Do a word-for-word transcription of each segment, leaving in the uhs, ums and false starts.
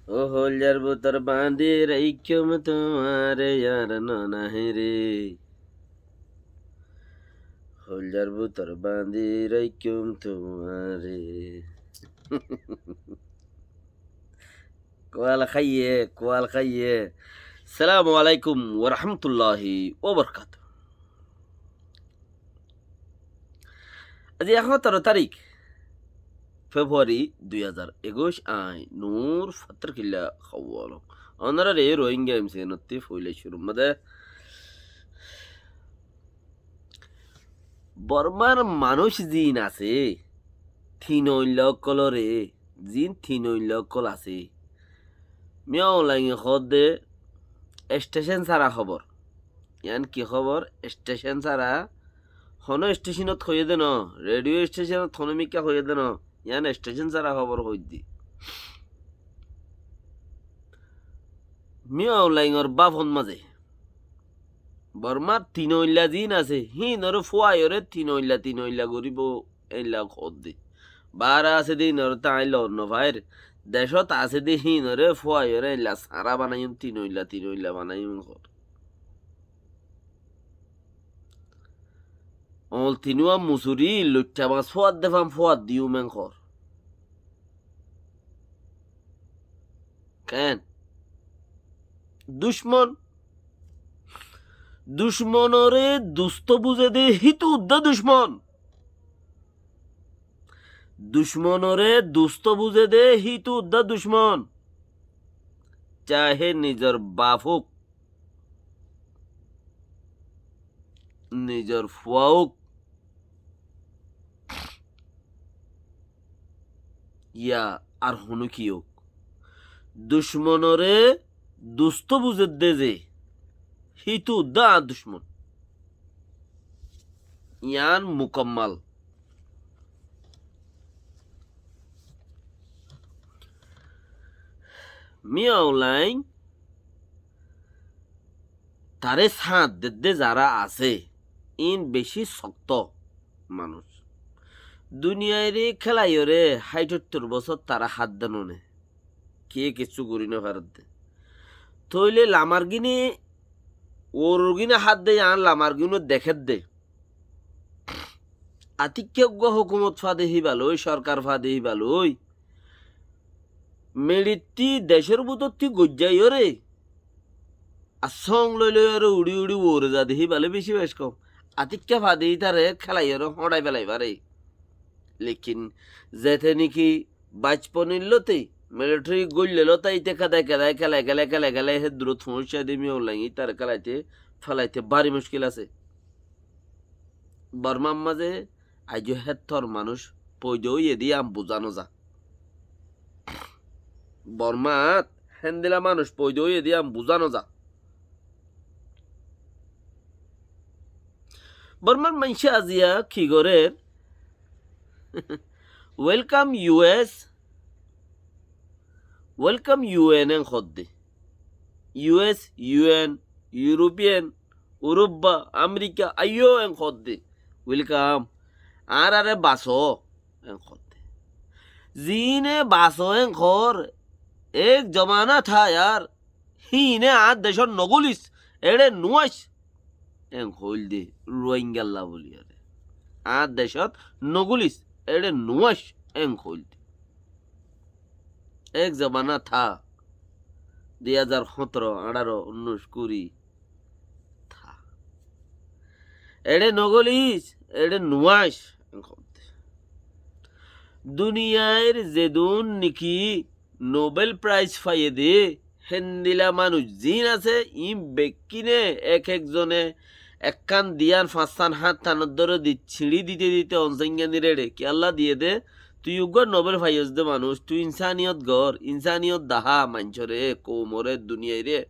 Ó hoilzar bútor bañdí raikkóm tuáñre, yar no nahí re. Hoilzar bútor bañdí raikkóm tuáñre. Kual háiye, kual háiye. Assalamu alaikum wa rahmatullahi wa barakatuhu. Aijja háñtaro tarík, February dui házar ekuic, añí Nur Fattar Killa hoór. Ónorare Rohingya M C N ottú foila cúrur mazé Bormar manúic ziín asé, tinoilla ókkolóre, ziín tinoilla ókkol asé, Min Aung Hlainge hoódde estecen sára hóbor. Yián ki hóbor? Estecen sára. Honó estecenot hoiyé dé noó, rediyo estecenot honó mikká hoiyé dé noó, yián estecen sára hóbor hoóidde. Min Aung Hlaingor báfot mazé Bormar tinoilla ziín asé, híinoré fúaiyóre tinoilla tinoilla goríbou, éilla hoódde. Baáre asé dé híinoré aññí loot nofair, decót asé dé híinoré fúaiyóre éilla sára banaiyúm, tinoilla tinoilla banaiyúm hoór. Oñl tinúa musuri loittha bañs fúat dé fam fúat diyúm en hoór. Keén? Ducmon. Ducmonoré dustó buzé dé hítu uddá ducmon. Ducmonoré dustó buzé dé hítu uddá ducmon. Cahe nizor baf óuk, nizor fua óuk, ya ar honó ki óuk, ducmonoré dustó buzedde ze, hítu uddá añár ducmon. Yián mukammal. Min Aung Hlaing taré sáñt dedde zará asé, iín bicí sokto manúic. Duniyairé kélaiyóre háit óittor bosór tará hádde none. Kiyé kessú gorí nofaredde. Tóile lamargíne, uororgíne hádde, yián lamargíne dekédde. Atikká uggúa hókumot fade híba loi, sorkar fade híba loi, meçittí decór bútottí goijjaiyóre, ar sóng loi loiyóre uçí uçí uore zade híba loi bicí bec kom. Atikká fade ítare kélaiyóre hóñçai félai fare. Lekin zete niki bacponir lóti, militari góille lóta íte kedai kedai kélai kélai kélai kélai hé durót foóñiccá dé Min Aung Hlaing ítare kélaite félaite bári muckil asé. Bormar mazé aijjó héttor manúic foida óiye dé yián buzá nozá. Bormat héndila manúic foida óiye dé yián buzá nozá. Bormar maincé aziya ki gorér? Welcome U S, welcome U N en hoódde. U S, U N, European, Uróbba, Amerika, aiyó en hoódde. Welcome. Añáráre basó en hoódde. Ziíne basó en hoór, ek zomana thá yar, híine añár decót nogólis, éçe nuáic en hoóilde Ruáingalla bóli aré. Añár decót nogólis, éçe nuáic en hoóilde. Ek zomana thá, dui házar hóñtoro, añçáro, unnúic, kuri, thá. Éçe nogólis, éçe nuáic en hoóilde. Duniyair zedún niki Nobel Prize faiyé dé, héndila manúic ziín asé, iín bekkíne ek ek zone ekkán diyán fañssán háñttanor dóre di siñçí dite dite Onsáinganir éçe kiyólla diyé dé, tui uggúa Nobel faiyós dé manúic, tui insániyot goór, insániyot dahá maincóre, koumoré, duniyairé,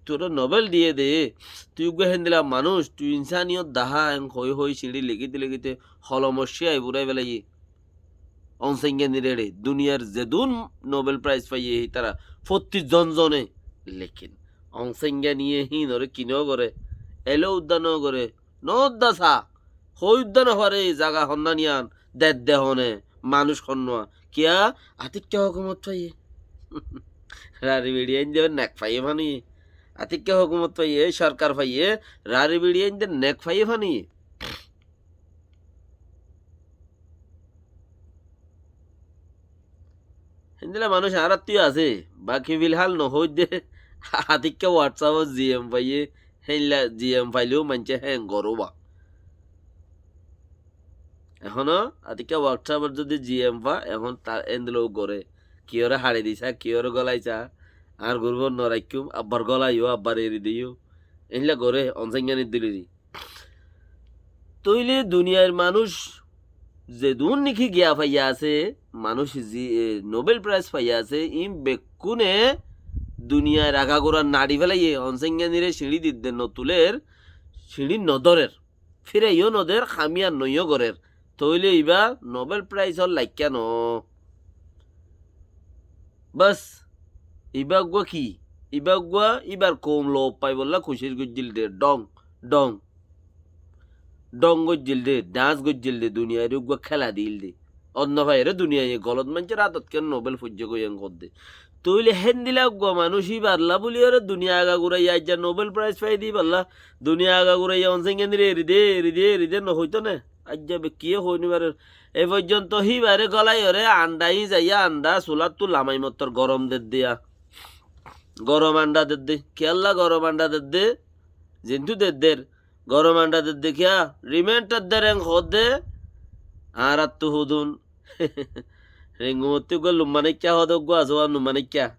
tuáñre Nobel diyé dé, tui uggúa héndila manúic, tui insániyot dahá en hoói hoói siñçí lekíte lekíte holomor cíyai furai félaiyé. Onsáinganir éçe duniyar zedún Nobel Prize faiyé hítara fottí zon zone. Lekin Onsáinganiye híinoré ki nogoré, eló uddá nogoré, noódda sa, hoói uddá nofaré, zaga honnán yián, dedde hone, manúic honnúa. Kiyá? Atikká hókumot faiyé. Rari biri ainde nek faiye fani. Atikka hókumot faiye, sorkar faiye, rari biri ainde nek faiye fani. Héndilla manúic añárattú asé, baki filhal nohoóidde, atikka WhatsApp-ot G M faiye, héndilla G M faileyó maincé héen goré ba. Ehóno atikka WhatsApp-ot zodi G M fa, ehón ta héndilla goré. Kiyóre haçi disa, kiyóre gólai sa, añár gurúfot no raikkúm, abbar gólaiyo, abbar eri deyó. Héndilla goré, onsáinganir duliri. Tóile duniyair manúic zedún niki giya faiya asé, manúic zi-, e, Nobel Prize faiya asé, iín bekkúne duniyair agagura naçi félaiye, onsáinganire siñçí didde notuler, siñçí nodórer, fíraiyó noder, hamiya noiyó gorér. Tóile ibá Nobel Prize or laikká noó. Bas, ibá uggúa ki? Ibá uggúa íbar koum lof faibolla kucíc goijjíl de, dhong, dhong. Dhong goijjíl de, dhañs goijjíl de, duniyaire uggúa kéla diíl de. Ot no faiyóre duniyaiye golot maincór átot ken Nobel foijjé goi en hoódde. Tóile héndilla uggúa manúic íballa bóliyoré duniya agaguraiye aijja Nobel Prize fai de íballa, duniya agaguraiye onsáinganire eri de, eri de, eri de no hoitó né? Aijja bekkíye hoói no farer. E foijjonto híbare gólaiyoré andha iín zaiya andha suláttu lamai mottor gorom dedde ya. Gorom andha dedde. Kiyólla gorom andha dedde? Zintú dedder. Gorom andha dedde kiyá? Rimaindar der en hoódde. Añáráttu hudún. Rengumottú uggúa lumma naikká hoóde uggúa asé, uwá lumma naikká.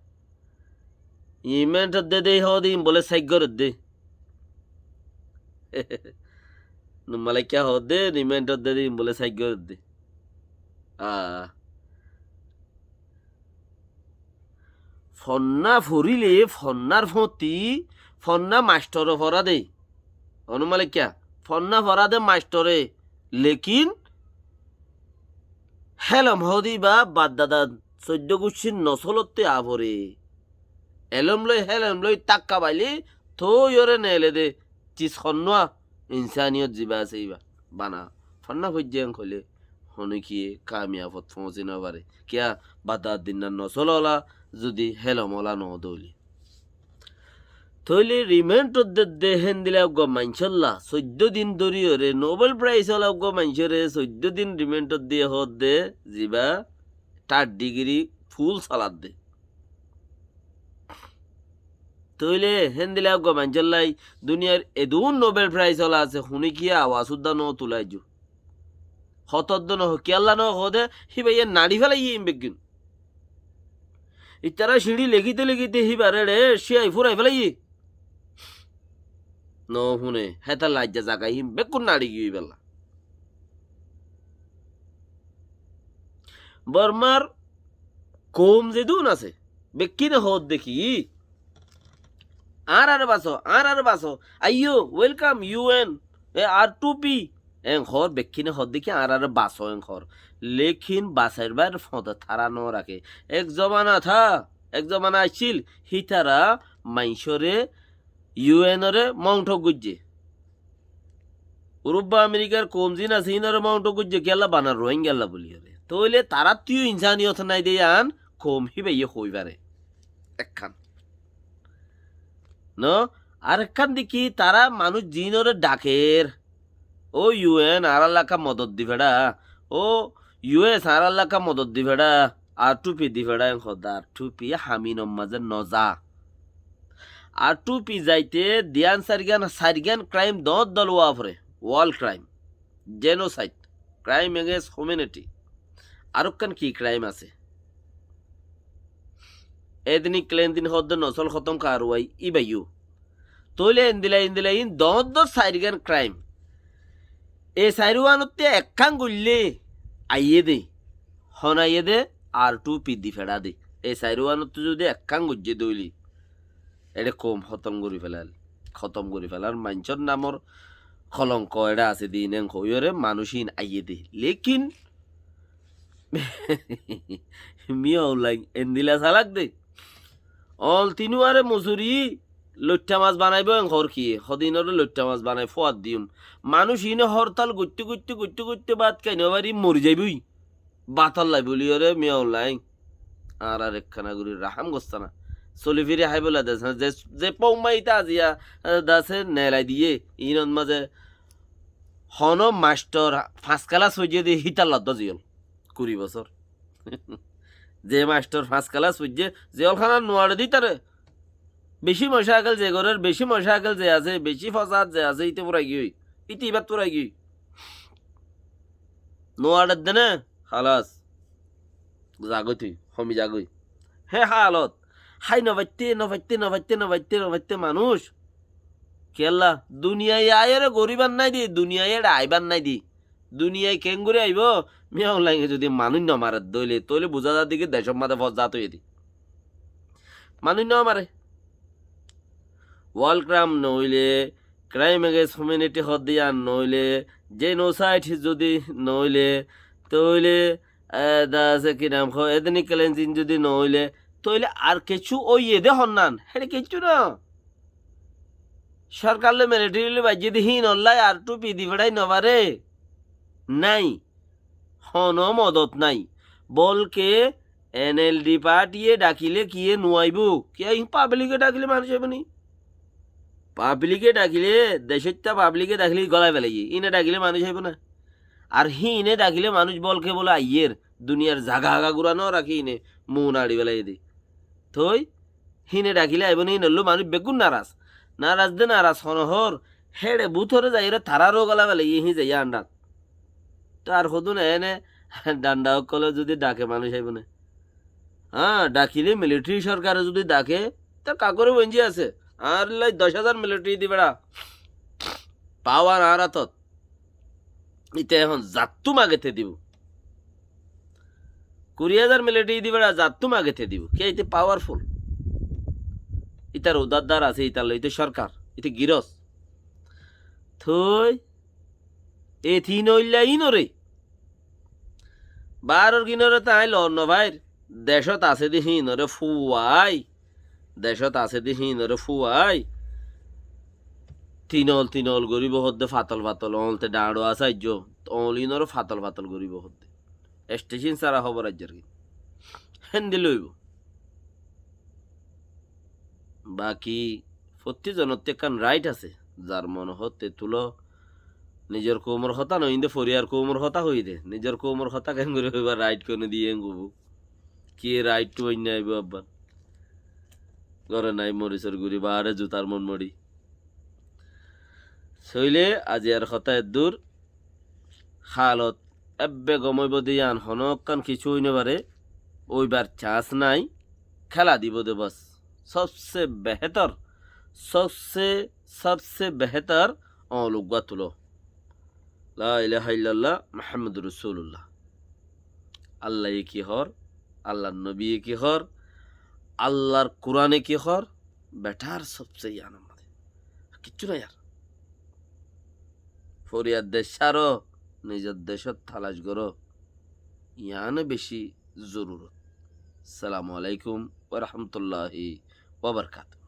Rimaindar de de hoóde iín bóle sáiggoredde. Lumma naikká hoóde rimaindar de de iín bóle sáiggoredde. Aa. Fonná foríle fonnár fóti fonná maistore forá de. Onumma laikká, fonná forá de maistore, lekin hélom hoóde íba baddada soiddó guccír nosólottú aá foré. Elóm loi hélom loi tákka bailé tóiyoré neele de cis honnúa insániyot zibá asé íba bana fonná foijjé en hoilé honókiye kamiyafot foóñsi nofaré. Kiyá? Baddada dinnar nosól ola zudi hélom ola noó de óile. Tóile rimaindor dedde héndilla uggúa maincólla soiddó din dóriyoré Nobel Prize ola uggúa maincóre soiddó din rimaindor diye hoódde zibá third degree full saladde. Tóile héndilla uggúa maincóllai duniyair edún Nobel Prize ola asé, honókiye awas udda no tulaijjó. Hotóddo no hoó, kiyólla no hoóde, híbaye naçi félaiye iín beggín. Itará siñçí lekíte lekíte híbaré eçé cíai fúrai félaiye. No fúne, hétalla aijja zaga iín bekkún naçi giyói íballa. Bormar koum zedún asé, bekkíne hoódde ki? Añáráre basó, añáráre basó. Aiyó, welcome, U N, e, R two P. En hoór, bekkíne hoódde ki añáráre basó en hoór. Lekin basaibár fode tará no raké. Ek zomana tha, ek zomana accíl, hítara maincóre U N ore mouñthok goijjé. Urubba Amerikar koum ziín asé, iínoré mouñthok goijjé kiyólla? Bana Rohingyalla bóliyoré. Tóile taráttu yó insániyot nái de yían koum híbaye hoói faré. Ekkán. No? Arekkán de ki, tará manúic ziínoré dhaker, ó U N añárálla ekká modot di feçá, ó U S añárálla ekká modot di feçá, R two P di feçá en hoódde, R two P haminor mazé no za. R two P zaite diyan sairgán, sairgán crime doóñr dol ówa foré, war crime, genocide, crime against humanity. Arókkan ki crime asé? Ethnic cleansing hoódde nosól hótom karwai íbayó. Tóile endilla endilla iín doóñr doóñr sairgán crime. E sairúanottú ekkán goillé aiyé dé. Hon aiyé dé? R two P di feçá dé. E sairúanottú zudi ekkán goijjé dé óile, eçé koum hótom gorí felal. Hótom gorí felar maincór namor kolonko eçé asé dé iín en hoóiyoré manúic iín aiyé dé. Lekin Miya Ullain endilla salak dé. Oñl tinúare musuri loittha mas banaibó en hoór kiyé, hodinore loittha mas banai fúat diyum. Manúic iíne hórtal goitté goitté goitté goitté bát hái no fari mori zaibói. Bátolla bóliyoré Miya Ullain añárar ekkána gorí rahám gossá na. Soli firi háibolla de asé. Ze, ze fóum maita aziya, e, de asé nelai diyé. Inor mazé hono mastor fañs kelas foijjé de hítar ladda ziyól. Kuri bosór. Ze mastor fañs kelas foijjé, ziyól hána nuaçe de ítare. Beci mocakel ze gorér, beci mocakel ze asé, beci fosad ze asé, íte furai giyói. Íte ibát furai giyói. Nuaçer de né, halas. Zagói tui, homi zagói. Hé halot. Hái nofaitté, nofaitté, nofaitté, nofaitté, nofaitté manúic. Kiyólla? Duniyai aiyóre goríbar nái de, duniyai éçe aibar nái de. Duniyai keéngorí aibó? Miyaun Lainge zodi manúic nomare dóile, tóile buzá za de ki decór mazé fosad óiye de. Manúic nomare. World Crime noóile, Crime Against Humanity hoó de yían noóile, genocide zodi noóile, tóile, e, de asé ki nam hoó, ethnic cleansing zodi noóile, tóile ar kessú óiye de honnán, héçe kessú no. Sorkar loi military loi baijjé de híinolla ar thupi di feçái nofaré. Nái. Hono modot nái. Bolke NLD party ye dhakile kiyé nuaibó? Kiyá híin public e dhakile manúic aibó ni? Public e dhakile, decóitta public e dhakile gólai felaiyé. Híine dhakile manúic aibó na? Ar híine dhakile manúic bolke bóle aiyér. Duniyar zaga haga gura no rakí híine mu naçi felaiyé de. Toi híine dhakile aibó né, híinollú manúic beggún naras. Naras de naras hono hór, héçe bútore zaiyóre tararó gólai felaiyé híin zaiyé andát. Toi ar hodún ene dhanda ókkole zodi dhake manúic aibó né? Há, dhakile military sorkare zodi dhake, toi kagore bonzi asé. Añárálla doc házar military di beça. Power añár átot. Íte ehón zattú mage te dibó. Kuri házar military di beça zattú mage te dibó. Kiyá íte powerful. Ítar udaddar asé, ítar loi íte sorkar, íte girós. Toi e tin óilla ínoré. Baáror gínoré te aññí loor nofair. Decót asé de híinoré fúai. Decót asé de híinoré fúai. Tinol tinol goríbo hoódde, fatol fatol, oñl te dhañço asé aijjó, oñl ínoré fatol fatol goríbo hoódde. Estecin sára hóbor aijjar gín. Héndilla óibo. Baki fottí zonottú ekkán right asé, zar mone hoó te tuló. Nizor koumor hotá noóinde foriyar koumor hotá hoiyé de, nizor koumor hotá keéngorí hoibá, right kone diyé engubú. Ki right tu oinna aibó abban? Góre nái morisor guri, baáre zutar mon mori. Sóile aziyar hotá eddúr. Haalot ebbe gom óibo de yían honókkán kissú ói nofaré, óibar chance nái, kéla dibó de bas. Sobse behétor, sobse, sobse behétor oñl uggúa tuló. La ilaha illallah Muhammadur Rasulullah. Allaye ki hoór, Allar nobiye ki hoór, Allar Kurane ki hoór, betar sobse yíanor mazé. Kissú nái ar. Foriyar dec sáro, nizor decót talac goró. Yíane beci zorurot. Assalamu alaikum wa rahmatullahi wa barakatuhu.